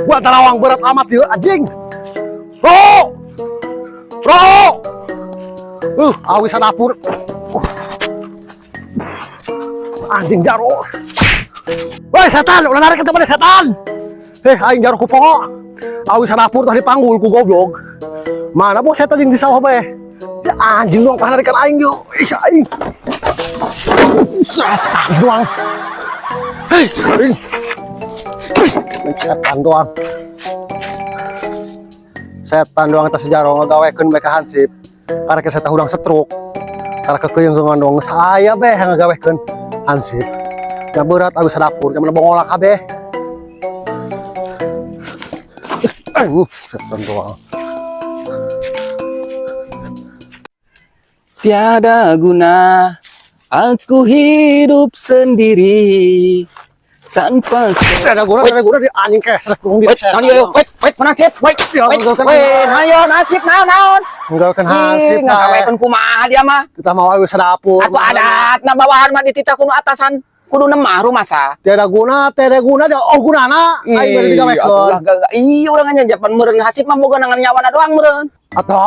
Gua tarawang berat amat ieu, anjing. Bro. Bro. Awi dapur. Anjing jaro. Woi setan, ulah narik ke setan. Eh, aing jaro ku pongo. Awi sadapur tadi dipanggul ku goblok. Mana bos setan yang di sawah bae? Si anjing doang pernah narikan aing yuk. Ih, aing. Setan doang. Hei, aing. Setan doang. Setan doang eta sejaro ngagawekeun bae ka hansip. Karena saya hudang setruk. Karena kekeuyung ngandong saya beh ngagawekeun hansip. Nah berat abis dapur, jangan bongolak kabeh. Setan doang. Tiada guna aku hidup sendiri tanpa Ada guna di anjing kesrek dong di. Wait, naon ieu? Wait, wait, mana Cip? Wait, Ya, wait, enggak, wait, ayo nasib naon naon. Enggak kan hansip. Ih, ngagawekeun kumaha dia mah. Kita mau awi sadapur. Atuh adatna bawahan mah dititah kudu atasan kudu nemah rumasa. Tiada guna dia oh gunana aing bari digawekeun. Atuh lah, ih urang nya japan meureun hasib mah boga nangan nyawana doang meureun. Atau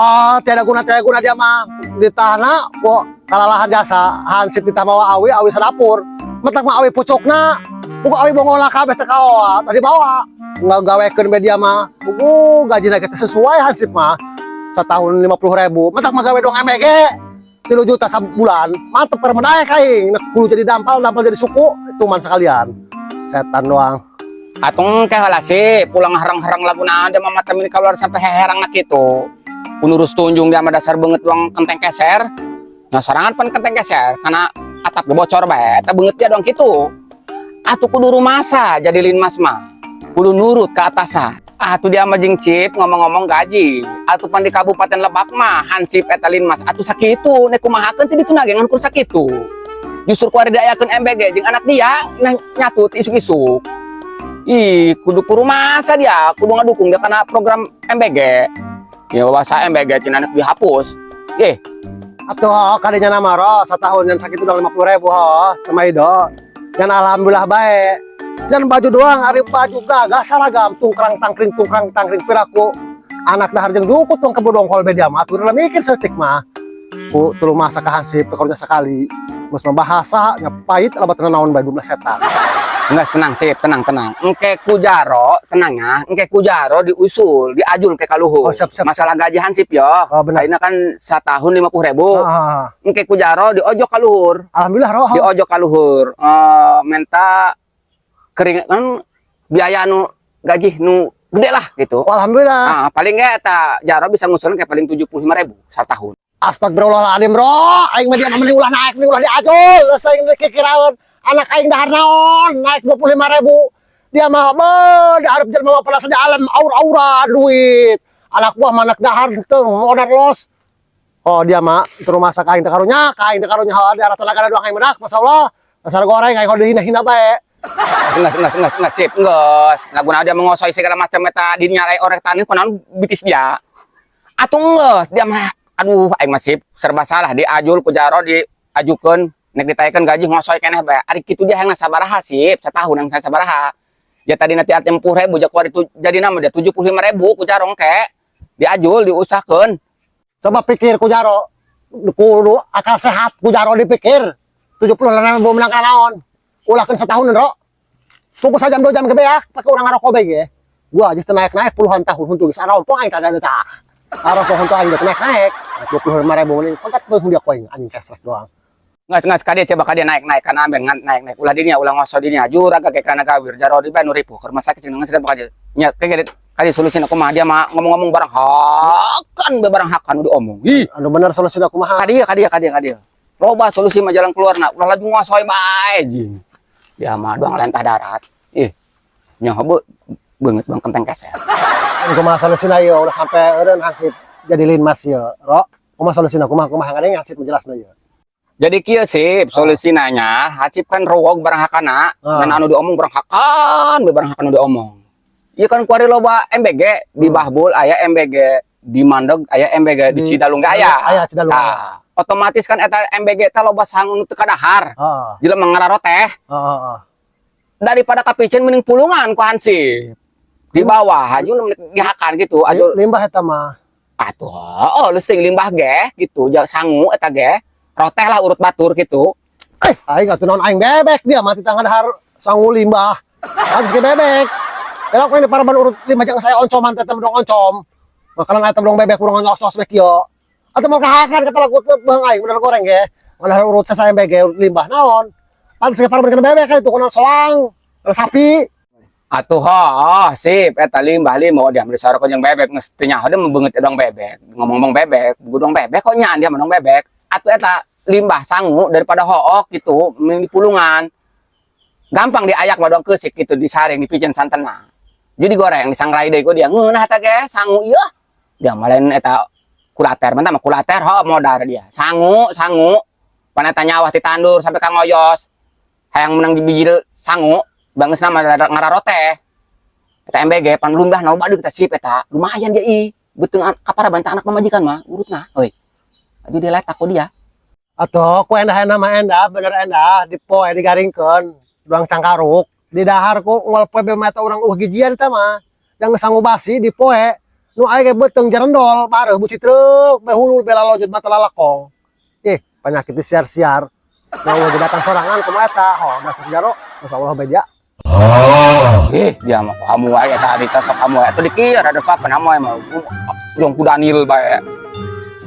tiada guna dia mah ditahna po kalalahan jasa hansip ditah mawa awi awi sadapur. Metak mah awi pucukna. Buku awi bongola kabeh teh kaoa tadi bawa. Ngagawekeun be dia mah. Buku gajina ge teu sesuai hansip mah. Setahun 50.000. Metak mah gawe doang MBG. 3 juta sebulan. Mantep per menaik aing. Nek kudu jadi dampal, dampal jadi suku, itu man sekalian. Setan doang. Atung ke heula sih, pulang herang-herang lagu naon dia mah mata mini keluar sampai heherang na kitu. Kunurus tunjung dia mah dasar beungeut doang kenteng keser. Nah sorangan pan kenteng keser karena atap ge bocor bae eta beungeut dia doang kitu. Atuh kudu rumasa jadi linmas mah. Kudu nurut ke atasan. Atuh dia mah jeung Cip ngomong-ngomong gaji. Atuh pan di Kabupaten Lebak mah hansip eta linmas atuh sakitu nek kumahakeun ti ditu nage ngan kur sakitu. Justru ku ari diayakeun MBG jeung anak dia nah nyatut isuk-isuk. Ih, kudu kurumasa dia, kudu ngadukung dia karena program MBG. Ya bahasa MBG cenah nek dihapus. Ih, Atuh kadinya nama ro setahun yang sakit udah 50.000 ho sama ido. Yang alhamdulillah baik. Jangan baju doang, ari baju gagah seragam tungkrang tangkring piraku. Anak dahar jeung dukut tong kebodongkol be dia mah atuh udah mikir setik mah. Ku tulu masa ka hansip karunya sekali. Geus mah bahasa nya pahit labat naon bae 12 setan. Enggak tenang sih, tenang tenang. Engke ku jaro, tenang ya. Engke ku jaro diusul, diajul ke kaluhur. Oh, siap, siap, Masalah gaji hansip yo. Oh, benar. Ayeuna kan setahun 50.000. Ah, Engke ku jaro diojok kaluhur. alhamdulillah roh. Diojok kaluhur. Minta kering kan biaya nu gaji nu gede lah gitu. Oh, alhamdulillah. Ah, paling enggak eta jaro bisa ngusulin kayak paling 75.000 setahun. Astagfirullahaladzim bro, aing mah dia mah mending ulah naik, mending ulah diajul. Geus aing dikikiraeun anak aing dahar naon, naik 25.000. Dia mah be, diharap jelema mah pada di alam aur-aura duit. Anak buah mah anak dahar teu modar los. Oh dia mah terus masak aing teh karunya, ka aing teh karunya di arah tenaga doang aing medak, masyaallah. Dasar goreng aing dihina-hina bae. Enggak sip, enggak. Nah, guna dia mengosoi segala macam eta dinyalai orang tani kunaon bitis dia. Atuh enggeus, dia mah aduh aing mah sip serba salah diajul ku jaro diajukeun nek ditaikeun gaji ngosoi keneh bae. Ari kitu dia hayang sabaraha sip, setahun yang saya sabaraha. Ya tadi nanti 50.000 jak itu jadi nama dia 75.000 ku jaro engke. Diajul diusahkeun. Coba pikir ku jaro, kudu akal sehat ku jaro dipikir. 75.000 menang naon. Ulahkeun setahun bro. Fokus aja jam 2 jam gede ya, pakai orang ngarokok bae ge. Gua aja teu naik-naik puluhan tahun huntu geus arompong aing kada tah. Arompong huntu aing teu naik-naik. 25.000 mending pegat beuh dia ku aing anjing kesrek doang. Nggak sekali coba kadi naik naik kan ambil ngan naik naik ulah dinya ulah ngoso dinya jurag kayak kana gawir jaro di nu ripuh ke rumah sakit sing nggak bakal nya kayak kadi solusi aku mah dia mah ngomong-ngomong barang hakan be barang hakan udah omong ih. Anu bener solusi aku mah. Kadi kadi kadi kadi loba solusi mah jalan keluar nah ulah laju ngosoi bae jing dia mah doang lentah darat ih nyaho be beungeut bang kenteng keser. Kumaha solusina ieu ulah sampai eureun hansip jadi linmas ieu. Ro, kumaha solusina kumaha kumaha ngadeng hansip menjelasna ieu. Jadi kieu sip solusinanya hansip kan rowog barang hakana Ah. dan anu diomong barang hakan be barang hakan anu diomong. Iya kan kuari loba MBG di Bahbul aya MBG, di Mandog aya MBG, di Cidalung ge aya. Aya Cidalung. Tah, otomatis kan eta MBG eta loba sangun teu kadahar. Heeh. Jelema ngararoteh Heeh, heeh. daripada kapiceun mending pulungan ku hansip. Di bawah aja dihakan gitu. Aja Limbah eta mah. Atuh, oh leusing limbah ge gitu, sangu eta ge. Roteh lah urut batur gitu. Eh, aing atuh naon aing bebek dia mati tangan dahar sangu limbah. Harus ke bebek. Kalau ini paraban urut limbah jangan saya oncoman teh dong oncom. Makanan eta dong bebek urang nyos-nyos bek yo. Atau mau kahakan kata lagu bang aing bener goreng ge. Ngadahar urut saya MBG urut limbah naon. Pantes ke paraban kena bebek kan itu kena soang, kena sapi. Atuh oh, sip eta limbah lima dia beli sarok jeung bebek geus teu nyaho dia beungeut dong bebek. Ngomong-ngomong bebek, gudong bebek kok nyaan dia mah dong bebek. Atuh eta limbah sangu daripada hook gitu mending dipulungan. Gampang diayak mah dong keusik gitu disaring dipicen santena. Jadi goreng disangrai deui ku dia ngeunah eta ge sangu ieu. Dia mah lain eta kulater, mantap mah kulater ho modar dia. Sangu, sangu. Pan eta nyawah ditandur sampai ka ngoyos. Hayang menang dibijil sangu, bangeusna mah ngararote. Eta MBG pan lumbah na loba deui kita sip eta. Lumayan dia ih. Beuteung kapara bantah anak pamajikan mah urutna euy. Aju dia letak ku dia. Atuh ku endah endah mah endah bener endah dipoe digaringkeun duang cangkaruk di dahar ku ngol poe be mata urang gijian eta mah. Yang sangu basi dipoe nu aya ge beuteung jarendol bareuh bucitreuk be hulul be lalojot mata lalakong. Ih, penyakit disiar-siar. Nah, ulah datang sorangan kumaha eta? Oh, dasar jaro, masyaallah beja. Ih, dia mah kamu wae eta tadi sok kamu wae. Atuh dikir ada apa nama mah. Jong ku Daniel bae.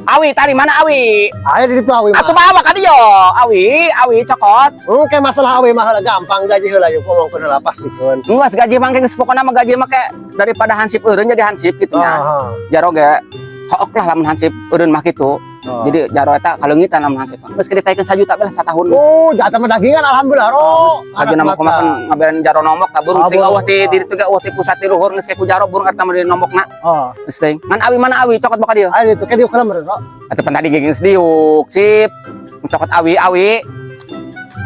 Awi tadi mana awi? Aya di ditu awi mah. Atuh bawa ka dieu. Awi, awi cokot. Oke, masalah awi mah heula gampang gaji heula yuk ngomongkeun heula pastikeun. Geus gaji mah geus pokona mah gaji mah kayak daripada hansip eureun jadi hansip gitu nya. Jaro ge hook lah lamun hansip eureun mah kitu. Jadi jaro eta kaleungitan lamun hansip. Geus ditaikeun 1 juta belah satahun. Oh, jatah mah dagingan alhamdulillah ro. Lagi nama kumaha ngaberan jaro nombok ta burung sing Ah, eueuh ti di ditu ge eueuh ti pusat ti luhur geus ku jaro burung eta mah di nombokna. Oh, Geus teh. Ngan awi mana awi cokot baka dieu. aya ditu ke diuk heula meureun ro. Atuh pan tadi geus diuk sip. Cokot awi awi.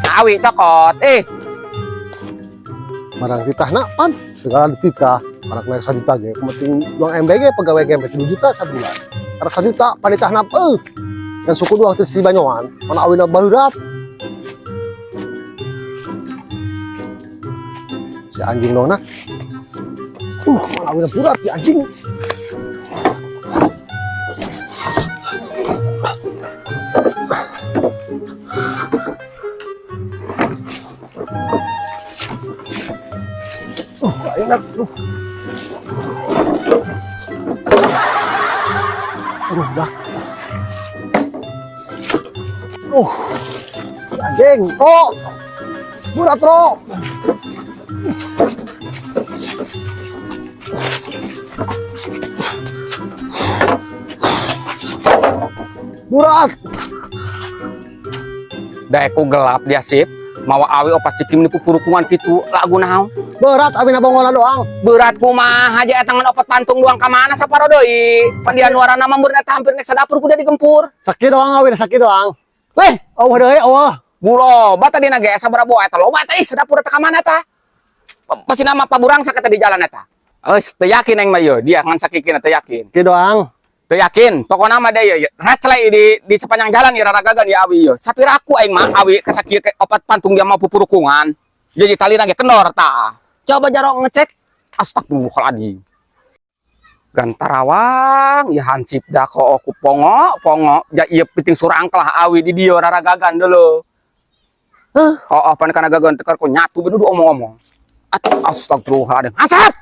Nah, awi cokot. Eh, Barang titahna pan segala dititah. Barang naik 1 juta ge, penting uang MBG pegawai GMB 7 juta sabulan. Barang 1 juta panitahna eueuh. Dan suku doang teh si Banyoan, mana awina beurat. Si anjing dong nak. Mana awina berat si anjing. Enak. Aduh, dah. Anjing, oh, berat ro. Berat. Daeku gelap dia sip. Mawa awi opat sikim ni pupurukungan kitu lagu naon. Berat awina bongola doang. Berat kumaha aja eta ngan opat pantung doang ka mana saparo deui. Pan dia nuarana mah meureun eta hampir nek sadapur kuda digempur. Sakit doang awina sakit doang. Weh, Oh, deui, oh. bulo, bata dina ge sabaraha boa eta loba eta ih sadapur eta ka mana eta? Pasti nama paburang saketa di jalan eta. Geus teu yakin aing mah ieu, dia ngan sakikina teu yakin. Sakit doang. Teu yakin, pokona mah deui ieu reclai di sepanjang jalan ieu raragagan ieu awi ieu. Sapiraku aing mah awi kasakieu ke opat pantung dia mau pupurukungan. Jadi talina ge kendor tah. Coba jaro ngecek. Astagfirullahaladzim. Gantarawang ya hansip dah kok aku pongo pongo ja ieu piting surangklah awi di dieu raragagan dulu. Heuh, oh pan kana gagan tekar ku nyatu benudu omong-omong. Atuh astagfirullahaladzim. Hansip.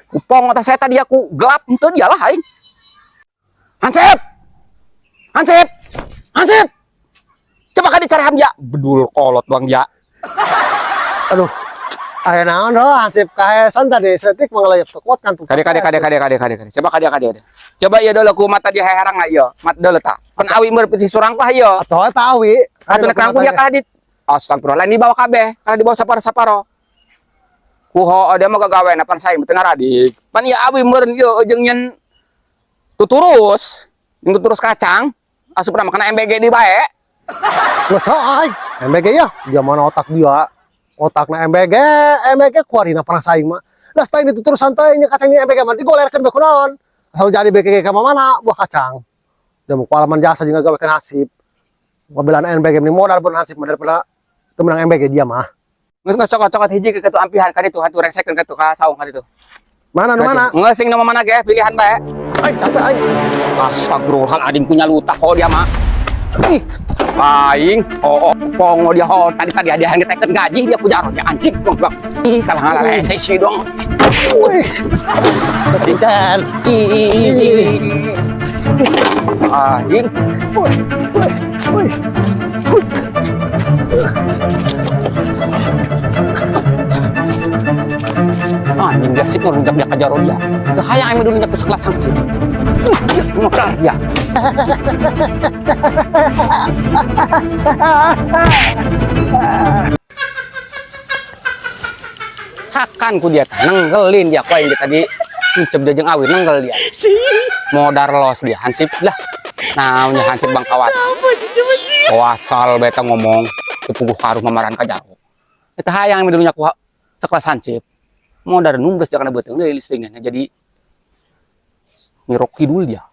Ku pongo tah saya tadi aku gelap henteu dia lah aing. Hansip. Hansip. Hansip. Coba ka dicari hamja. Bedul kolot bang ya. Aduh. Aya naon ro hansip kahesan tadi setik mangalayap teu kuat kan tuh. Kade kade kade kade kade kade kade. Coba kade kade kade. Coba ieu dulu ku mata dia herang lah ieu. Mat dulu ta. Pan awi meur si surangklah ieu. Atuh eta awi. Atuh nek rangkul ya ka di astagfirullah lain dibawa kabeh, kana dibawa saparo-saparo. Ku ho dia mah gagawe pan saing teu ngaradik. Pan ieu awi meureun ieu jeung nyen tuturus. Jeung tuturus kacang. Asupna mah kana MBG di bae. Geus ai. MBG ya, dia mana otak dia. Otakna MBG, MBG kuarina pernah saing mah. Lah tah ini tuturus santai nya kacangnya MBG mah digolerkeun bae kunaon. Asal jadi BGG ka mana buah kacang. Dia mau kualaman jasa jeung gagawekeun hansip. Mobilan MBG mending modal pun hansip mah daripada teu menang MBG dia mah. Geus geus cokot-cokot hiji ke kitu ampihan ka ditu, hatu rengsekeun ka ditu ka saung ka ditu. Mana nu mana? Enggak sing nama mana ge pilihan bae. Ay, capek aing. Astagfirullahaladzim, punya lutak kok dia mah. Ih, Aing, oh, pongo dia, oh, tadi tadi ada yang ngeteken gaji dia punya dia anjing dong bang. Ih, kalah ngalah lece sih dong. Wih. Kencen. Ih, aing, Wih, wih, wih. Wih. Anjing dia sih ngerunjak dia kejar dia. Teu hayang aing dulu ke sekelas hansip. Ih, mekar dia. Hakan ku dia nenggelin dia ku aing tadi ngecep dia jeung awi nenggel dia. Modar los dia hansip lah. Naonnya hansip bang kawat. Oh, asal beta ngomong teu puguh karuh mamaran ka jaro. Eta hayang aing dulunya ku sekelas hansip. Modar numbes dia kana beuteung deui listingnya jadi ngirok kidul dia.